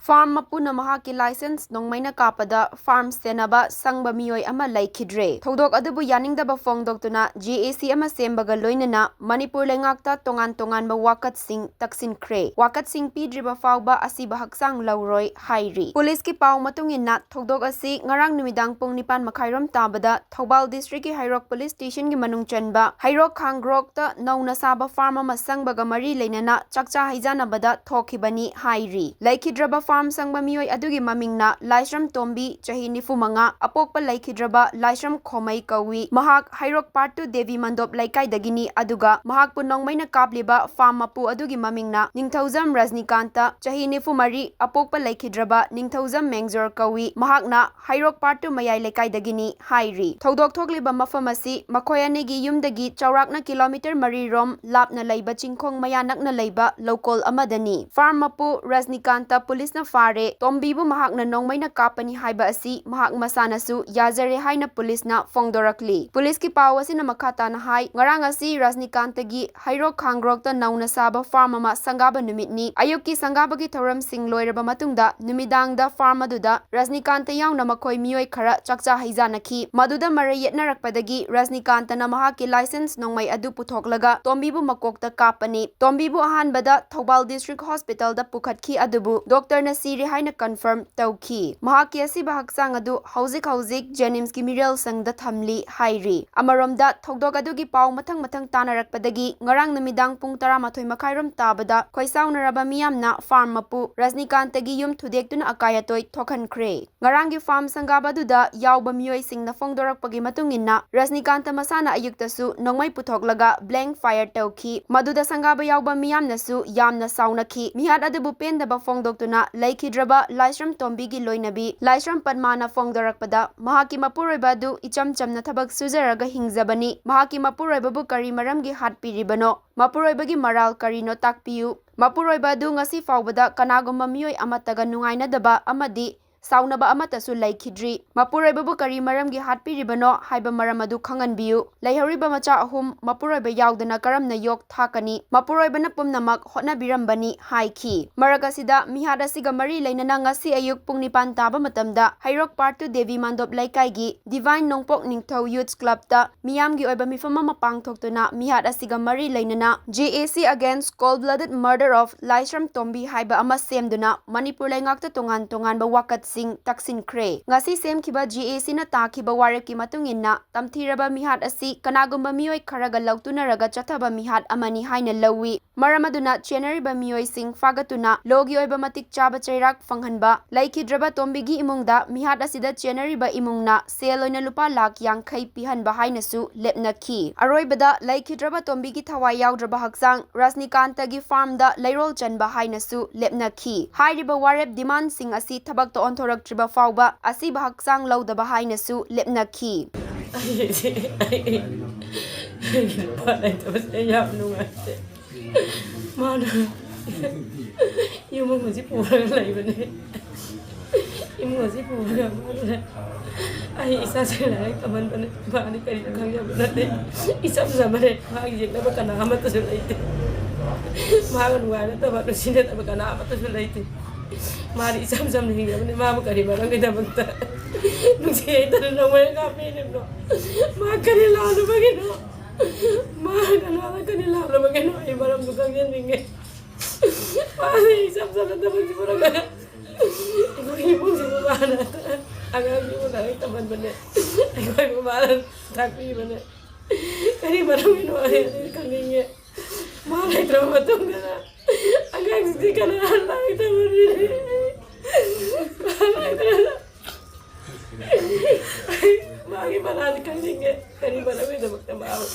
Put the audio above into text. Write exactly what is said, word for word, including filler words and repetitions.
Farm ꯃꯄꯨꯅ ꯃꯍꯥꯛꯀꯤ licence ꯅꯣꯡꯃꯩꯅ ꯀꯥꯞꯄꯗ ꯐꯥꯔꯝ ꯁꯦꯟꯅꯕ ꯁꯪꯕ ꯃꯤꯑꯣꯏ ꯑꯃ ꯂꯩꯈꯤꯗ꯭ꯔꯦ꯫ ꯊꯧꯗꯣꯛ ꯑꯗꯨꯕꯨ ꯌꯥꯅꯤꯡꯗꯕ ꯐꯣꯡꯗꯣꯛꯇꯨꯅ ꯖꯦ ꯑꯦ ꯁꯤ ꯑꯃ ꯁꯦꯝꯕꯒ ꯂꯣꯏꯅꯅ ꯃꯅꯤꯄꯨꯔ ꯂꯩꯉꯥꯛꯇ ꯇꯣꯉꯥꯟ ꯇꯣꯉꯥꯟꯕ ꯋꯥꯀꯠꯁꯤꯡ ꯇꯛꯁꯤꯟꯈ꯭ꯔꯦ꯫ ꯋꯥꯀꯠꯁꯤꯡ ꯄꯤꯗ꯭ꯔꯤꯕ ꯐꯥꯎꯕ ꯑꯁꯤꯕ ꯍꯛꯆꯥꯡ ꯂꯧꯔꯣꯏ ꯍꯥꯏꯔꯤ꯫ ꯄꯨꯂꯤꯁꯀꯤ ꯄꯥꯎ ꯃꯇꯨꯡ ꯏꯟꯅ, ꯊꯧꯗꯣꯛ ꯑꯁꯤ ꯉꯔꯥꯡ ꯅꯨꯃꯤꯗꯥꯡ ꯄꯨꯡ ꯅꯤꯄꯥꯟ ꯃꯈꯥꯏꯔꯣꯝ ꯇꯥꯕꯗ ꯊꯧꯕꯥꯜ ꯗꯤꯁꯇ꯭ꯔꯤꯛꯀꯤ ꯍꯩꯔꯣꯛ ꯄꯨꯂꯤꯁ ꯁ꯭ꯇꯦꯁꯟꯒꯤ ꯃꯅꯨꯡ ꯆꯟꯕ ꯍꯩꯔꯣꯛ ꯈꯥꯡꯒ꯭ꯔꯣꯛꯇ ꯅꯧꯅ ꯁꯥꯕ ꯐꯥꯔꯝ ꯑꯃ ꯁꯪꯕꯒ ꯃꯔꯤ ꯂꯩꯅꯅ ꯆꯥꯛꯆꯥ ꯍꯩꯖꯥꯟꯅꯕꯗ ꯊꯣꯛꯈꯤꯕꯅꯤ ꯍꯥꯏꯔꯤ꯫ ꯂꯩꯈꯤꯗ꯭ꯔꯕ ꯐꯥꯔꯝ ꯁꯪꯕ ꯃꯤꯑꯣꯏ ꯑꯗꯨꯒꯤ ꯃꯃꯤꯡꯅ ꯂꯥꯏꯁ꯭ꯔꯝ ꯇꯣꯝꯕꯤ, ꯆꯍꯤ ꯅꯤꯐꯨ ꯃꯉꯥ, ꯑꯄꯣꯛꯄ ꯂꯩꯈꯤꯗ꯭ꯔꯕ ꯂꯥꯏꯁ꯭ꯔꯝ ꯈꯣꯃꯩ ꯀꯧꯏ꯫ ꯃꯍꯥꯛ ꯍꯩꯔꯣꯛ ꯄꯥꯔꯠ ꯇꯨ ꯗꯦꯕꯤ ꯃꯟꯗꯣꯞ ꯂꯩꯀꯥꯏꯗꯒꯤꯅꯤ, ꯑꯗꯨꯒ ꯃꯍꯥꯛꯄꯨ ꯅꯣꯡꯃꯩꯅ ꯀꯥꯞꯂꯤꯕ ꯐꯥꯔꯝ ꯃꯄꯨ ꯑꯗꯨꯒꯤ ꯃꯃꯤꯡꯅ ꯅꯤꯡꯊꯧꯖꯝ ꯔꯖꯅꯤꯀꯥꯟꯇ, ꯆꯍꯤ ꯅꯤꯐꯨ ꯃꯔꯤ, ꯑꯄꯣꯛꯄ ꯂꯩꯈꯤꯗ꯭ꯔꯕ ꯅꯤꯡꯊꯧꯖꯝ ꯃꯦꯡꯖꯣꯔ ꯀꯧꯏ꯫ ꯃꯍꯥꯛꯅ ꯍꯩꯔꯣꯛ ꯄꯥꯔꯠ ꯇꯨ ꯃꯌꯥꯏ ꯂꯩꯀꯥꯏꯗꯒꯤꯅꯤ ꯍꯥꯏꯔꯤ꯫ ꯊꯧꯗꯣꯛ ꯊꯣꯛꯂꯤꯕ ꯃꯐꯝ ꯑꯁꯤ ꯃꯈꯣꯏ ꯑꯅꯤꯒꯤ ꯌꯨꯝꯗꯒꯤ ꯆꯥꯎꯔꯥꯛꯅ ꯀꯤꯂꯣꯃꯤꯇꯔ ꯃꯔꯤ ꯔꯣꯝ ꯂꯥꯞꯅ ꯂꯩꯕ ꯆꯤꯡꯈꯣꯡ ꯃꯌꯥ ꯅꯛꯅ ꯂꯩꯕ ꯂꯧꯀꯣꯜ ꯑꯃꯗꯅꯤ꯫ ꯐꯥꯔꯝ ꯃꯄꯨ ꯔꯖꯅꯤꯀꯥꯟꯇ ꯄꯨꯂꯤꯁꯅ ꯐꯥꯔꯦ꯫ ꯇꯣꯝꯕꯤꯕꯨ ꯃꯍꯥꯛꯅ ꯅꯣꯡꯃꯩꯅ ꯀꯥꯞꯄꯅꯤ ꯍꯥꯏꯕ ꯑꯁꯤ ꯃꯍꯥꯛ ꯃꯁꯥꯅꯁꯨ ꯌꯥꯖꯔꯦ ꯍꯥꯏꯅ ꯄꯨꯂꯤꯁꯅ ꯐꯣꯡꯗꯣꯔꯛꯂꯤ꯫ ꯄꯨꯂꯤꯁꯀꯤ ꯄꯥꯎ ꯑꯁꯤꯅ ꯃꯈꯥ ꯇꯥꯅ ꯍꯥꯏ, ꯉꯔꯥꯡ ꯑꯁꯤ ꯔꯖꯅꯤꯀꯥꯟꯇꯒꯤ ꯍꯩꯔꯣꯛ ꯈꯥꯡꯒ꯭ꯔꯣꯛꯇ ꯅꯧꯅ ꯁꯥꯕ ꯐꯥꯔꯝ ꯑꯃ ꯁꯪꯒꯥꯕ ꯅꯨꯃꯤꯠꯅꯤ꯫ ꯑꯌꯨꯛꯀꯤ ꯁꯪꯒꯥꯕꯒꯤ ꯊꯧꯔꯝꯁꯤꯡ ꯂꯣꯏꯔꯕ ꯃꯇꯨꯡꯗ ꯅꯨꯃꯤꯗꯥꯡꯗ ꯐꯥꯔꯝ ꯑꯗꯨꯗ ꯔꯖꯅꯤꯀꯥꯟꯇ ꯌꯥꯎꯅ ꯃꯈꯣꯏ ꯃꯤꯑꯣꯏ ꯈꯔ ꯆꯥꯛꯆꯥ ꯍꯩꯖꯥꯟꯅꯈꯤ꯫ ꯃꯗꯨꯗ ꯃꯔꯩ ꯌꯦꯠꯅꯔꯛꯄꯗꯒꯤ ꯔꯖꯅꯤꯀꯥꯟꯇꯅ ꯃꯍꯥꯛꯀꯤ ꯂꯥꯏꯁꯦꯟꯁ ꯅꯣꯡꯃꯩ ꯑꯗꯨ ꯄꯨꯊꯣꯛꯂꯒ ꯇꯣꯝꯕꯤꯕꯨ ꯃꯀꯣꯛꯇ ꯀꯥꯞꯄꯅꯤ꯫ ꯇꯣꯝꯕꯤꯕꯨ ꯑꯍꯥꯟꯕꯗ ꯊꯧꯕꯥꯜ ꯗꯤꯁꯇ꯭ꯔꯤꯛ ꯍꯣꯁꯄꯤꯇꯥꯜꯗ ꯄꯨꯈꯠꯈꯤ, ꯑꯗꯨꯕꯨ ꯗꯣꯛꯇꯔꯅ ꯁꯤꯔꯦ ꯍꯥꯏꯅ ꯀꯟꯐꯥꯔꯝ ꯇꯧꯈꯤ꯫ ꯃꯍꯥꯛꯀꯤ ꯑꯁꯤꯕ ꯍꯛꯆꯥꯡ ꯑꯗꯨ ꯍꯧꯖꯤꯛ ꯍꯧꯖꯤꯛ ꯖꯦꯅꯤꯝꯁꯀꯤ ꯃꯤꯔꯦꯜ ꯁꯪꯗ ꯊꯝꯂꯤ ꯍꯥꯏꯔꯤ꯫ ꯑꯃꯔꯣꯝꯗ, ꯊꯧꯗꯣꯛ ꯑꯗꯨꯒꯤ ꯄꯥꯎ ꯃꯊꯪ ꯃꯊꯪ ꯇꯥꯅꯔꯛꯄꯗꯒꯤ ꯉꯔꯥꯡ ꯅꯨꯃꯤꯗꯥꯡ ꯄꯨꯡ ꯇꯔꯥꯃꯥꯊꯣꯏ ꯃꯈꯥꯏꯔꯣꯝ ꯇꯥꯕꯗ ꯈꯣꯏꯁꯥꯎꯅꯔꯕ ꯃꯤꯌꯥꯝꯅ ꯐꯥꯔꯝ ꯃꯄꯨ ꯔꯖꯅꯤꯀꯥꯟꯇꯒꯤ ꯌꯨꯝ ꯊꯨꯗꯦꯛꯇꯨꯅ ꯑꯀꯥꯏ ꯑꯇꯣꯏ ꯊꯣꯛꯍꯟꯈ꯭ꯔꯦ꯫ ꯉꯔꯥꯡꯒꯤ ꯐꯥꯔꯝ ꯁꯪꯒꯥꯕ ꯑꯗꯨꯗ ꯌꯥꯎꯕ ꯃꯤꯑꯣꯏꯁꯤꯡꯅ ꯐꯣꯡꯗꯣꯔꯛꯄꯒꯤ ꯃꯇꯨꯡ ꯏꯟꯅ, ꯔꯖꯅꯤꯀꯥꯟꯇ ꯃꯁꯥꯅ ꯑꯌꯨꯛꯇꯁꯨ ꯅꯣꯡꯃꯩ ꯄꯨꯊꯣꯛꯂꯒ blank fire ꯇꯧꯈꯤ꯫ ꯃꯗꯨꯗ ꯁꯪꯒꯥꯕ ꯌꯥꯎꯕ ꯃꯤꯌꯥꯝꯅꯁꯨ ꯌꯥꯝꯅ ꯁꯥꯎꯅꯈꯤ꯫ ꯃꯤꯍꯥꯠ ꯑꯗꯨꯕꯨ ꯄꯦꯟꯗꯕ ꯐꯣꯡꯗꯣꯛꯇꯨꯅ ꯂꯩꯈꯤꯗ꯭ꯔꯕ ꯂꯥꯏꯁ꯭ꯔꯝ ꯇꯣꯝꯕꯤꯒꯤ ꯂꯣꯏꯅꯕꯤ ꯂꯥꯏꯁ꯭ꯔꯝ ꯄꯗꯃꯥꯅ ꯐꯣꯡꯗꯣꯔꯛꯄꯗ, ꯃꯍꯥꯛꯀꯤ ꯃꯄꯨꯔꯣꯏꯕ ꯑꯗꯨ ꯏꯆꯝ ꯆꯝꯅ ꯊꯕꯛ ꯁꯨꯖꯔꯒ ꯍꯤꯡꯖꯕꯅꯤ꯫ ꯃꯍꯥꯛꯀꯤ ꯃꯄꯨꯔꯣꯏꯕꯕꯨ ꯀꯔꯤ ꯃꯔꯝꯒꯤ ꯍꯥꯠꯄꯤꯔꯤꯕꯅꯣ? ꯃꯄꯨꯔꯣꯏꯕꯒꯤ ꯃꯔꯥꯜ ꯀꯔꯤꯅꯣ ꯇꯥꯛꯄꯤꯌꯨ꯫ ꯃꯄꯨꯔꯣꯏꯕ ꯑꯗꯨ ꯉꯁꯤ ꯐꯥꯎꯕꯗ ꯀꯅꯥꯒꯨꯝꯕ ꯃꯤꯑꯣꯏ ꯑꯃꯠꯇꯒ ꯅꯨꯡꯉꯥꯏꯅꯗꯕ ꯑꯃꯗꯤ ꯁꯥꯎꯅꯕ ꯑꯃꯠꯇꯁꯨ ꯂꯩꯈꯤꯗ꯭ꯔꯤ꯫ ꯃꯄꯨꯔꯣꯏꯕꯕꯨ ꯀꯔꯤ ꯃꯔꯝꯒꯤ ꯍꯥꯠꯄꯤꯔꯤꯕꯅꯣ ꯍꯥꯏꯕ ꯃꯔꯝ ꯑꯗꯨ ꯈꯪꯍꯟꯕꯤꯌꯨ꯫ ꯂꯩꯍꯧꯔꯤꯕ ꯃꯆꯥ ꯑꯍꯨꯝ ꯃꯄꯨꯔꯣꯏꯕ ꯌꯥꯎꯗꯅ ꯀꯔꯝꯅ ꯌꯣꯛ ꯊꯥꯛꯀꯅꯤ? ꯃꯄꯨꯔꯣꯏꯕꯅ ꯄꯨꯝꯅꯃꯛ ꯍꯣꯠꯅꯕꯤꯔꯝꯕꯅꯤ ꯍꯥꯏꯈꯤ꯫ ꯃꯔꯛ ꯑꯁꯤꯗ, ꯃꯤꯍꯥꯠ ꯑꯁꯤꯒ ꯃꯔꯤ ꯂꯩꯅꯅ ꯉꯁꯤ ꯑꯌꯨꯛ ꯄꯨꯡ ꯅꯤꯄꯥꯟ ꯇꯥꯕ ꯃꯇꯝꯗ ꯍꯩꯔꯣꯛ ꯄꯥꯔꯠ ꯇꯨ ꯗꯦꯕꯤ ꯃꯥꯟꯗꯣꯞ ꯂꯩꯀꯥꯏꯒꯤ ꯗꯤꯚꯥꯏꯟ ꯅꯣꯡꯄꯣꯛ ꯅꯤꯡꯊꯧ ꯌꯨꯊ ꯀ꯭ꯂꯕꯇ ꯃꯤꯌꯥꯝꯒꯤ ꯑꯣꯏꯕ ꯃꯤꯐꯝ ꯑꯃ ꯄꯥꯡꯊꯣꯛꯇꯨꯅ ꯃꯤꯍꯥꯠ ꯑꯁꯤꯒ ꯃꯔꯤ ꯂꯩꯅꯅ J A C against cold blooded murder of ꯂꯥꯏꯁ꯭ꯔꯝ ꯇꯣꯝꯕꯤ ꯍꯥꯏꯕ ꯑꯃ ꯁꯦꯝꯗꯨꯅ ꯃꯅꯤꯄꯨꯔ ꯂꯩꯉꯥꯛꯇ ꯇꯣꯉꯥꯟ ꯇꯣꯉꯥꯟꯕ ꯋꯥꯀꯠꯁꯤꯡ ꯇꯛꯁꯤꯟꯈ꯭ꯔꯦ꯫ ꯉꯁꯤ ꯁꯦꯝꯈꯤꯕ J A Cꯅ ꯇꯥꯈꯤꯕ ꯋꯥꯔꯦꯞꯀꯤ ꯃꯇꯨꯡ ꯏꯟꯅ, ꯇꯝꯊꯤꯔꯕ ꯃꯤꯍꯥꯠ ꯑꯁꯤ ꯀꯅꯥꯒꯨꯝꯕ ꯃꯤꯑꯣꯏ ꯈꯔꯒ ꯂꯧꯇꯨꯅꯔꯒ ꯆꯠꯊꯕ ꯃꯤꯍꯥꯠ ꯑꯃꯅꯤ ꯍꯥꯏꯅ ꯂꯧꯏ꯫ ꯃꯔꯝ ꯑꯗꯨꯅ ꯆꯦꯟꯅꯔꯤꯕ ꯃꯤꯑꯣꯏꯁꯤꯡ ꯐꯥꯒꯠꯇꯨꯅ ꯂꯣꯒꯤ ꯑꯣꯏꯕ ꯃꯇꯤꯛ ꯆꯥꯕ ꯆꯩꯔꯥꯛ ꯐꯪꯍꯟꯕ, ꯂꯩꯈꯤꯗ꯭ꯔꯕ ꯇꯣꯝꯕꯤꯒꯤ ꯏꯃꯨꯡꯗ ꯃꯤꯍꯥꯠ ꯑꯁꯤꯗ ꯆꯦꯟꯅꯔꯤꯕ ꯏꯃꯨꯡꯅ ꯁꯦꯜ ꯑꯣꯏꯅ ꯂꯨꯄꯥ ꯂꯥꯈ ꯌꯥꯡꯈꯩ ꯄꯤꯍꯟꯕ ꯍꯥꯏꯅꯁꯨ ꯂꯦꯞꯅꯈꯤ꯫ ꯑꯔꯣꯏꯕꯗ, ꯂꯩꯈꯤꯗ꯭ꯔꯕ ꯇꯣꯝꯕꯤꯒꯤ ꯊꯋꯥꯏ ꯌꯥꯎꯗ꯭ꯔꯕ ꯍꯛꯆꯥꯡ ꯔꯥꯖꯅꯤꯀꯥꯟꯇꯒꯤ ꯐꯥꯔꯝꯗ ꯂꯩꯔꯣꯜ ꯆꯟꯕ ꯍꯥꯏꯅꯁꯨ ꯂꯦꯞꯅꯈꯤ꯫ ꯍꯥꯏꯔꯤꯕ ꯋꯥꯔꯦꯞ ꯗꯤꯃꯥꯟꯁꯤꯡ ꯑꯁꯤ ꯊꯕꯛꯇ ꯑꯣꯟꯊꯣꯔꯛꯇ꯭ꯔꯤꯕ ꯐꯥꯎꯕ ꯑꯁꯤꯕ ꯍꯛꯆꯥꯡ ꯂꯧꯗꯕ ꯍꯥꯏꯅꯁꯨ ꯂꯦꯞꯅꯈꯤ꯫ ꯑꯩ, ꯑꯩ, ꯑꯩ ꯅꯨꯄꯥ ꯂꯩꯇꯕꯁꯦ ꯑꯩ ꯌꯥꯝ ꯅꯨꯡꯉꯥꯏꯇꯦ꯫ ꯃꯥꯅ ꯏꯃꯨꯡ ꯑꯁꯤ ꯄꯨꯔꯒ ꯂꯩꯕꯅꯦ꯫ ꯏꯃꯨꯡ ꯑꯁꯤ ꯄꯨꯔꯒ ꯃꯥꯅ, ꯑꯩ ꯏꯆꯥꯁꯤꯡ ꯂꯥꯏꯔꯤꯛ ꯇꯝꯍꯟꯕꯅꯦ꯫ ꯃꯥꯗꯤ ꯀꯔꯤꯁꯨ ꯈꯪꯖꯕ ꯅꯠꯇꯦ꯫ ꯏꯆꯝ ꯆꯝꯕꯅꯦ꯫ ꯃꯥꯒꯤ ꯌꯦꯡꯅꯕ ꯀꯅꯥ ꯑꯃꯠꯇꯁꯨ ꯂꯩꯇꯦ꯫ ꯃꯥꯒ ꯅꯨꯡꯉꯥꯏꯅꯗꯕ, ꯅꯨꯡꯁꯤꯅꯗꯕ ꯀꯅꯥ ꯑꯃꯠꯇꯁꯨ ꯂꯩꯇꯦ꯫ ꯃꯥꯗꯤ ꯏꯆꯝ ꯆꯝꯅ ꯍꯤꯡꯖꯕꯅꯦ꯫ ꯃꯥꯕꯨ ꯀꯔꯤ ꯃꯔꯝꯒꯤꯗꯃꯛꯇ ꯅꯨꯡꯁꯤ ꯍꯩꯇꯅ ꯅꯣꯡꯃꯩ ꯀꯥꯞꯄꯤꯔꯤꯕꯅꯣ? ꯃꯥ ꯀꯔꯤ ꯂꯥꯜꯂꯨꯕꯒꯤꯅꯣ? ꯃꯥ ꯀꯅꯥꯗ ꯀꯔꯤ ꯂꯥꯜꯂꯨꯕꯒꯤꯅꯣ? ꯑꯩ ꯃꯔꯝꯗꯨ ꯈꯪꯖꯅꯤꯡꯉꯦ꯫ ꯃꯥꯅ ꯏꯆꯝ ꯆꯝꯅ ꯊꯕꯛ ꯁꯨꯔꯒ ꯑꯩꯈꯣꯏꯒꯤ ꯏꯃꯨꯡꯁꯤꯕꯨ ꯃꯥꯅ, ꯑꯉꯥꯡꯁꯤꯕꯨ ꯂꯥꯏꯔꯤꯛ ꯇꯝꯍꯟꯕꯅꯦ, ꯑꯩꯈꯣꯏꯕꯨ ꯃꯥꯅ ꯇꯥꯛꯄꯤꯕꯅꯦ꯫ ꯀꯔꯤ ꯃꯔꯝꯒꯤꯅꯣ ꯑꯩ ꯑꯗꯨ ꯈꯪꯅꯤꯡꯉꯦ꯫ ꯃꯥ ꯂꯩꯇ꯭ꯔꯕ ꯃꯇꯨꯡꯗ ꯑꯉꯥꯡꯁꯤꯗꯤ ꯀꯅꯥꯅ ꯂꯥꯏꯔꯤꯛ ꯇꯝꯍꯟꯕꯤꯔꯤ? ꯃꯥ ꯂꯩꯇ꯭ꯔꯕ, ꯃꯥꯒꯤ ꯃꯔꯥꯜ ꯈꯪꯅꯤꯡꯉꯦ꯫